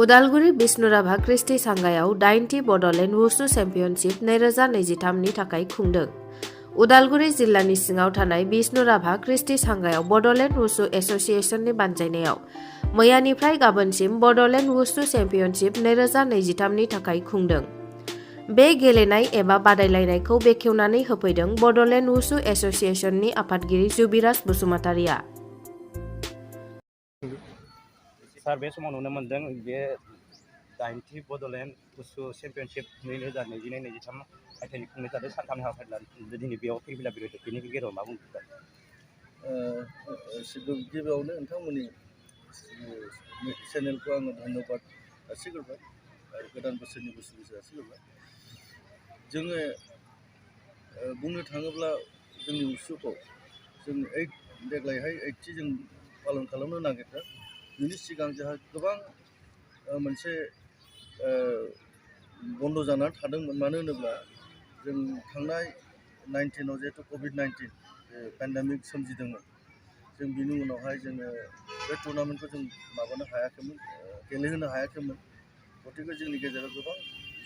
उदालगुरि बिष्णुराभा क्रिस्टि सांगायाव 8थि बड'लेण्ड वुशु चेम्पियनशिप 2023 नि थाखाय खुंदों। उदालगुरि जिल्लानि सिङाव थानाय बिष्णुराभा क्रिस्टि सांगायाव बड'लेण्ड वुशु एस'सिएशननि बानजायनायाव मैयानिफ्राय गाबोनसिम बड'लेण्ड वुशु चेम्पियनशिप 2023 नि थाखाय खुंदों। बे गेलेनाय एबा बादायलायनायखौ बेखेवनानै होफैदों बड'लेण्ड वुशु एस'सिएशननि आफादगिरि जुबिराज बसुमतारिया। सार बे समाव नुनो मोन्दों बे 8थि बड'लेण्ड वुशु चेम्पियनशिप 2022-23 मायथाइनि खुंनाय जादों सानथामनि हाबाफारि लादों। दिनै बेयाव फिरफिला बिरहोदों। बेनि गेजेराव मा बुंदों? गिबियावनो नोंथांमोननि चेनेलखौ आङो धन्यबाद जासिग्रोबाय आरो गोदान बोसोरनि बोसोर जासिग्रोबाय। जोङो बुंनो थाङोब्ला जोंनि वुशुखौ जों देग्लायहाय 8थि जों पालन खालामनो नागिरदों। बिनि सिगां जोंहा गोबां मोनसे बन्द जानानै थादोंमोन। मानो होनोब्ला जों थांनाय 19आव जिहेतु COVID-19 पेन्डेमिक सोमजिदोंमोन, जों बिनि उनावहाय जोङो बे टुर्नामेन्टखौ जों माबानो हायाखैमोन, गेलेहोनो हायाखैमोन। गतिके जोंनि गेजेराव गोबां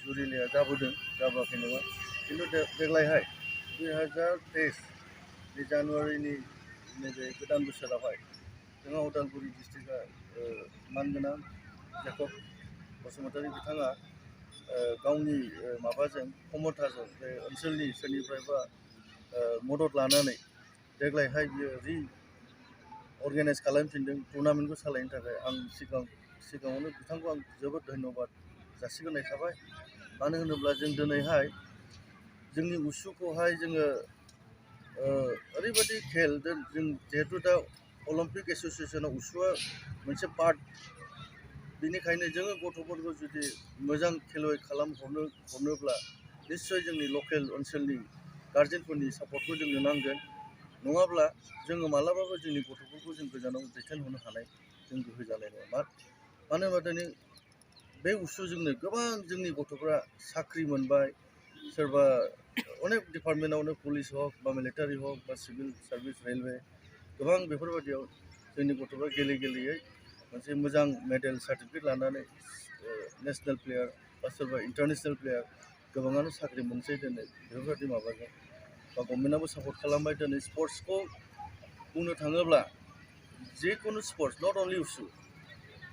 जुरिलाया जाबोआखै नङा। खिन्थु देग्लायहाय 2023 जानुवारिनि नैबे गोदान बोसोरावहाय जोंहा उदालगुरि डिस्ट्रिक्टआ मानगोनां जेकब बसुमतारी बिथाङा गावनि माबाजों क्षमताजों बे ओनसोलनि सोरनिफ्रायबा मदद लानानै देग्लायहाय बियो अर्गानाइज खालामफिनदों टुर्नामेन्टखौ सालायनो थाखाय। आं सिगाङावनो बिथांखौ आं जोबोद धन्यबाद जासिग्रोनाय थाबाय। मानो होनोब्ला जों दिनैहाय जोंनि वुशुखौहाय जोङो ओरैबायदि खेल जों जिहेतु दा अलिम्पिक एस'सिएशनाव वुशुआ मोनसे पार्ट, बेनिखायनो जोङो गथ'फोरखौ जुदि मोजां खेलुवै खालामहरनोब्ला निस्सय जोंनि लकेल ओनसोलनि गार्जेनफोरनि सापर्टखौ जोंनो नांगोन। नङाब्ला जोङो मालाबाबो जोंनि गथ'फोरखौ जों गोजानाव दैथायहरनो हानाय जों गोहो जानाय नङा। मानो होनबा दिनै बे वुशुजोंनो गोबां जोंनि गथ'फ्रा साख्रि मोनबाय, सोरबा अनेक डिपार्टमेन्टआवनो पुलिस हक बा मिलिटारि हक बा सिभिल सार्भिस रेलवे गोबां बेफोरबायदियाव जोंनि गथ'फ्रा गेलेयै मोनसे मोजां मेडेल सार्टिफिकेट लानानै नेसनेल प्लेयार बा सोरबा इन्टारनेसनेल प्लेयार गोबाङानो साख्रि मोनसै दिनै बेफोरबायदि माबाजों। बा गभर्नमेन्टआबो सापर्ट खालामबाय। दिनै स्पर्ट्सखौ बुंनो थाङोब्ला जिखुनु स्पर्ट्स, नट अनलि वुशु,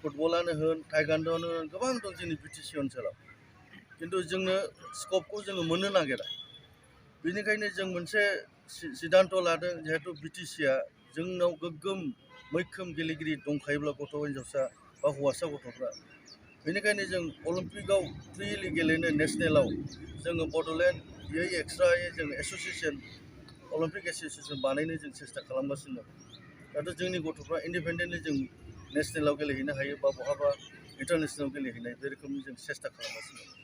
फुटबलानो होन, टाइकान्ड'आनो होन, गोबां दं जोंनि बिटिसि ओनसोलाव। खिन्थु जोंनो स्कपखौ जोङो मोननो नागिरा। बेनिखायनो जों मोनसे सिद्धान्त लादों, जिहेतु बिटिसिआ जोंनाव गोग्गोम मैखोम गेलेगिरि दंखायोब्ला गथ' हिन्जावसा बा हौवासा गथ'फ्रा, बेनिखायनो जों अलिम्पिकआव फ्रिलि गेलेनो नेसनेलाव जोङो बड'लेण्डयै एक्सट्रायै जों एस'सिएशन अलिम्पिक एस'सिएशन बानायनो जों सेस्था खालामगासिनो दं। दाथ' जोंनि गथ'फ्रा इन्डिपेन्डेन्टलि जों नेसनेलाव गेलेहैनो हायो बा बहाबा इन्टारनेसनेलाव गेलेहैनाय बे रोखोमनि जों सेस्था खालामगासिनो दं।